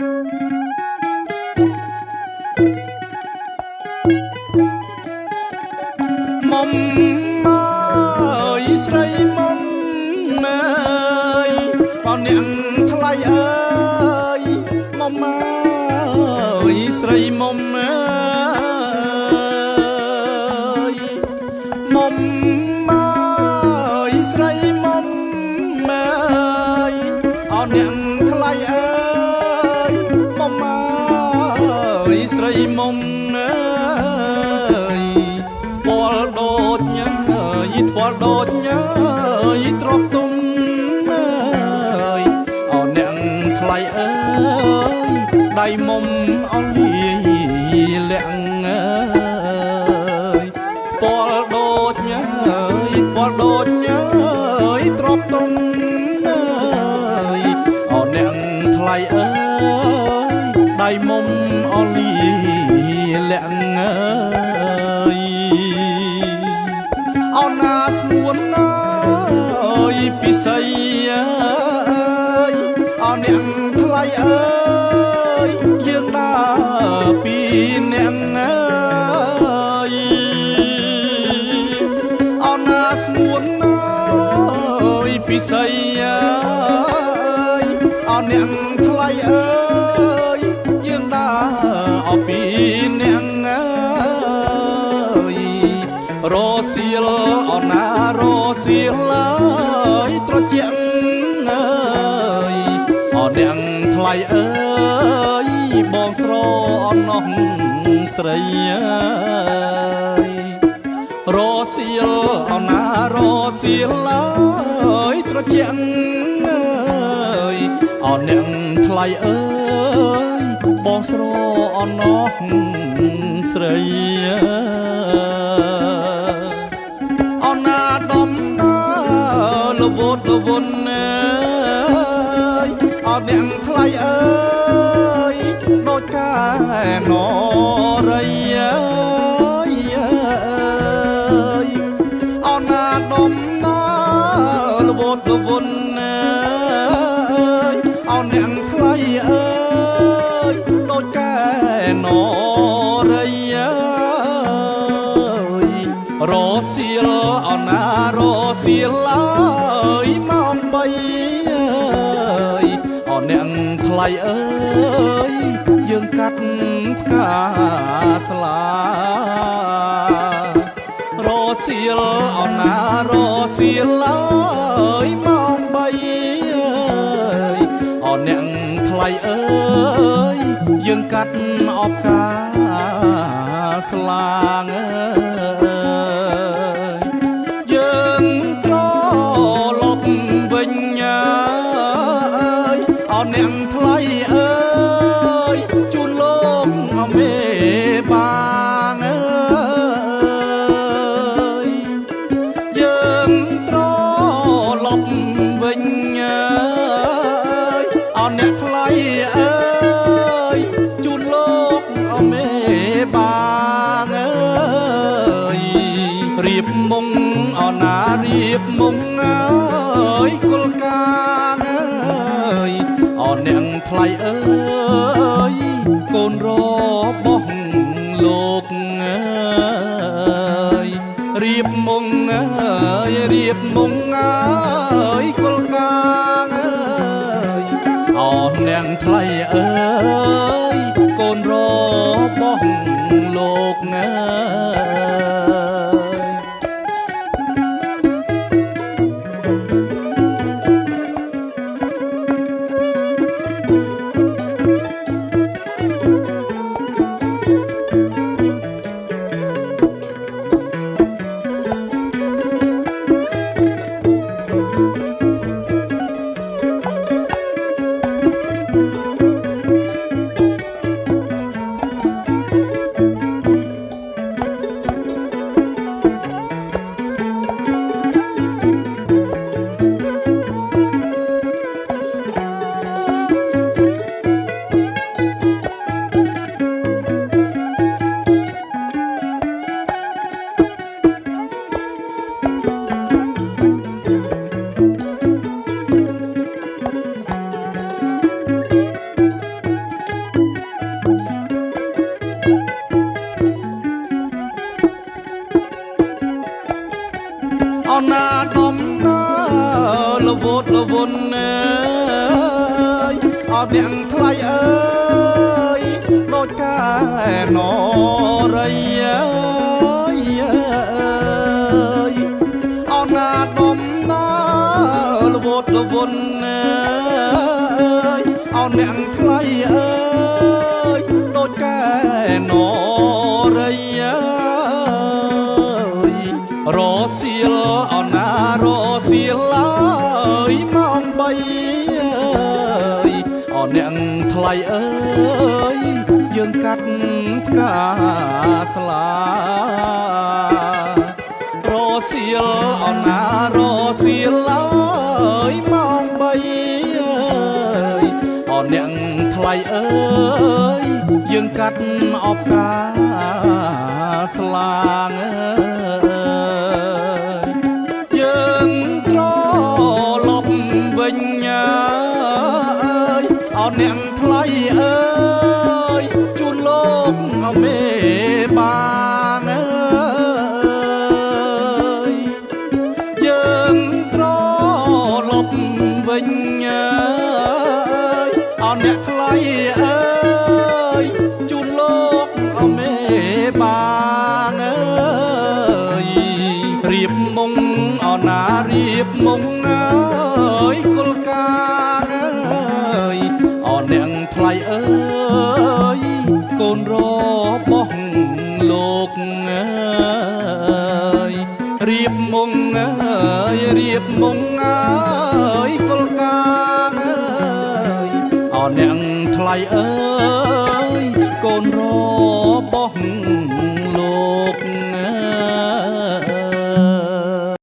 មុំអើយស្រីមុំអើយបងអ្នកថ្លៃអើយមុំអើយស្រីមុំអើយមុំអើយស្រីមុំអើយអរអ្នកថ្លៃអើយមុំអើយស្រីមុំអើយ ថ្ពាល់ដូចញ៉យថ្ពាល់ដូចញ៉យទ្របទុំអើយអរអ្នកថ្លៃអើយដៃមុំអលីលាក់អើយថ្ពាល់ដូចញ៉យថ្ពាល់ដូចញ៉យទ្របទុំអើយអរអ្នកថ្លៃអើយដៃមុំអលីលាក់អើយ អោណាស្ងួនណាយពិសីអើយអោអ្នកថ្លៃអើយយើងដើរពីអ្នកអើយអោណាស្ងួនណាយពិសីអើយអោអ្នកថ្លៃអើយយើងដើរអពីអ្នកអើយ រសៀលអណារសៀលអើយត្រជាក់អើយអអ្នកថ្លៃអើយបងស្រអណោះស្រីអើយរសៀលអណារសៀលអើយត្រជាក់អើយអអ្នកថ្លៃអើយបងស្រអណោះស្រីអើយ អណាដំណាលវត់លវនអើយអត់អ្នកថ្លៃអើយដូចកែនរីអើយអើយអណាដំណាលវត់លវនអើយអត់អ្នកថ្លៃអើយដូចកែនរីអើយ រសៀលអណារសៀលអើយម៉ោង3អើយអអ្នកថ្លៃអើយយើងកាត់ផ្កាស្លារសៀលអណារសៀលអើយម៉ោង3អើយអអ្នកថ្លៃអើយយើងកាត់អបផ្កាស្លាងអើយយើងត្រឡប់វិញអើយអរអ្នកថ្លៃអើយជូនលោកអមេបាងអើយយើងត្រឡប់វិញអើយអរអ្នកថ្លៃអើយជូនលោកអមេបាងអើយរៀបមុងអណារៀបមុងអើយគុលកាងអើយអអ្នកថ្លៃអើយកូនរបស់លោកអើយរៀបមុងអើយរៀបមុងអើយគុលកាងអើយអអ្នកថ្លៃអើយកូនរបស់លោកអើយ អណាដំណាលវតលវនអើយអត់អ្នកថ្លៃអើយដូចកែនរីអើយអើយអណាដំណាលវតលវនអើយអត់អ្នកថ្លៃអើយដូចកែនរីអើយ រសៀលអណារសៀលឡើយម៉ោង3អើយអអ្នកថ្លៃអើយយើងកាត់ផ្កាស្លារសៀលអណារសៀលឡើយម៉ោង3អើយអអ្នកថ្លៃអើយយើងកាត់អបកាស្លាងអើយយើងត្រឡប់វិញអើយអត់អ្នកថ្លៃអើយជូនលោកអមេបាងអើយ យើងត្រឡប់វិញអើយអរអ្នកថ្លៃអើយជូនលោកអមេបាងអើយរៀបមុងអណារៀបមុងអើយគុលកាងអើយអរអ្នកថ្លៃអើយកូនរបស់លោកអើយ រៀបមុងអើយរៀបមុងអើយ គុលកាងអើយអរអ្នកថ្លៃអើយកូនរបស់